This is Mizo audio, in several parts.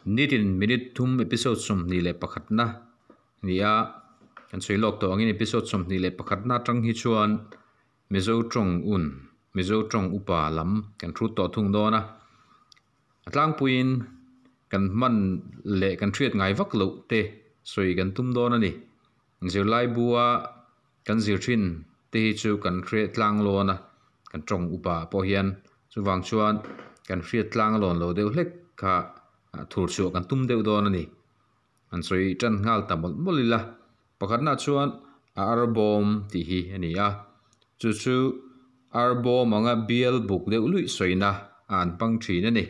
Nitin minute thum episode 21na ni a, kan sawi lawk tawh angin episode 21na atang hi chuan Mizo tawng un, Mizo tawng upa lam kan thu tawh thung dawn a. A tlangpuiin kan hman leh kan hriat ngai vak loh te sawi kan tum dawn a ni. Zirlai bua kan zir thin te hi chu kan hriat tlang lawn a, kan tawng upa pawh hian chuvang chuan kan hriat tlang lawn lo deuh hlek kha thur chhuah kan tum deuh dawn a ni. An sawi tan nghal ta mawlh mawlh ila, pakhatna chuan a arbawm tih hi a ni a, chu chu arbawm anga bial buk deuh luih sawina a an hmang thin a ni.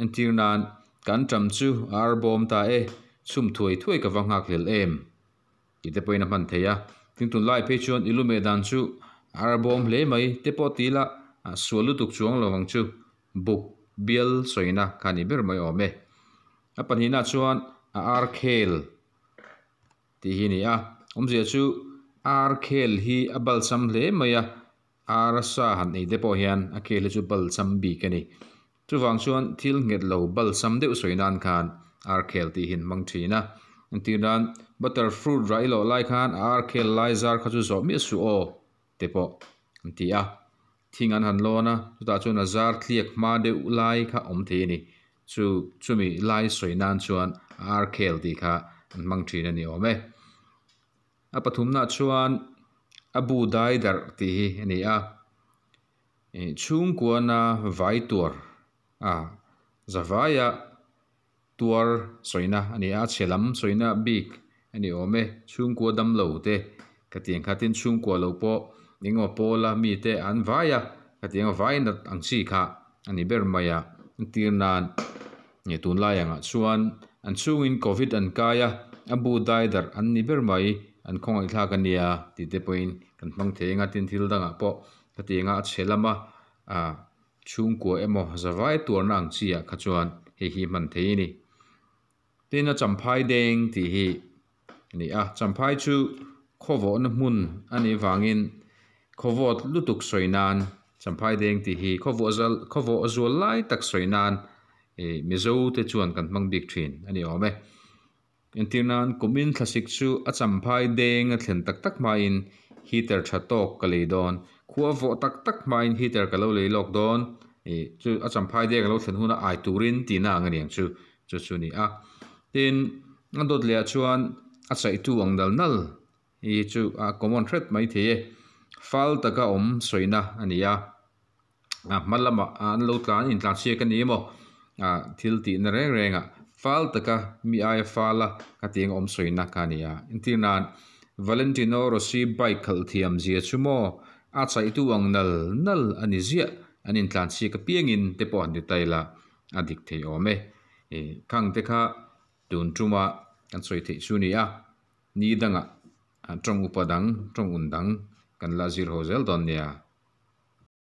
Entir nan, kan ṭam chu a arbawm ta e, chhum thuai thuai ka va nghak hlel em tih te pawhin a hman thei a. Tin tunlai phei chuan i lumeh dan chu a arbawm hle mai te pawh ti ila sual lutuk chuang lo ang chu buk bial sawina kha ni ber mai awm e. A pahnihna chuan a arkhel tih hi a ni a, awmzia chu arkhel hi a balsam hle mai a, arsa han ei te pawh hian a khel hi chu balsam bik a ni. Chuvang chuan thil nghet lo balsam deuh sawi nan khan arkhel tih hi an hmang thin a. Entir nan butter fruit rah i lawh lai khan a arkhel lai zar kha chu zawh miah suh aw te pawh an ti a. Thing an han lawn a, chutah chuan a zar tliak hma deuh lai kha awm thei a ni. Chu chumi lai sawi nan chuan arkhel tih kha an hmang thin a ni awm e. A pathumna chuan a bu dai darh tih hi a ni a. Chhungkuana vai tuar a zavaia tuar sawina a ni a, a chhe lam sawina bik a ni awm e. Chhungkua damlo te ka ti ang kha tin chhungkua lo pawh engemaw pawla mite an vai a, ka ti ang a vai nat ang chi kha a ni ber mai a. Entir nan nge tunlai angah chuan an chhungin covid an kai a, a bu dai darh an ni ber mai, an khawngaihthlak a nia tih te pawhin kan hmang thei ang a, tin thil dangah pawh hetianga a chhe lama ah chhungkua emaw zavai tuarna ang chi ah kha chuan hei hi hman thei a ni. Tin a champhai deng tih hi a ni a, champhai chu khawvawhna hmun a nih vangin khawvawt lutuk sawi nan champhai deng tih hi khawvawh zal khawvawh zual lai tak sawi nan ih Mizo te chuan kan hmang bik thin a ni awm e. Entir nan kumin thlasik chu a champhai deng a thlen tak tak hmain heater tha tawk ka lei dawn, khua vawh tak tak hmain heater ka lo lei lawk dawn ih chu a champhai deng a lo thlen huna ai turin tihna ang a ni ang chu chu chu a ni a. Tin a dawt leh ah chuan a chaihtu ang nal nal hi chu a common hret mai thei e, fal taka awm sawina a ni a. A hma lamah an lo tlan intlan chhiak a ni emaw ah thil tihna reng reng ah fal taka mi aia fal a ka tih ang awm sawina kha a ni a. Entir nan Valentino Rossi bike khalh thiam zia chu maw a chaihtu ang nal nal a ni ziah an intlan chhiak apiangin te pawh han ti ta ila a dik thei awm e. Ih khang te kha tun tuma kan sawi theih chu a ni a, ni dangah tawng upa dang tawng un dang kan la zir ho zel dawn nia.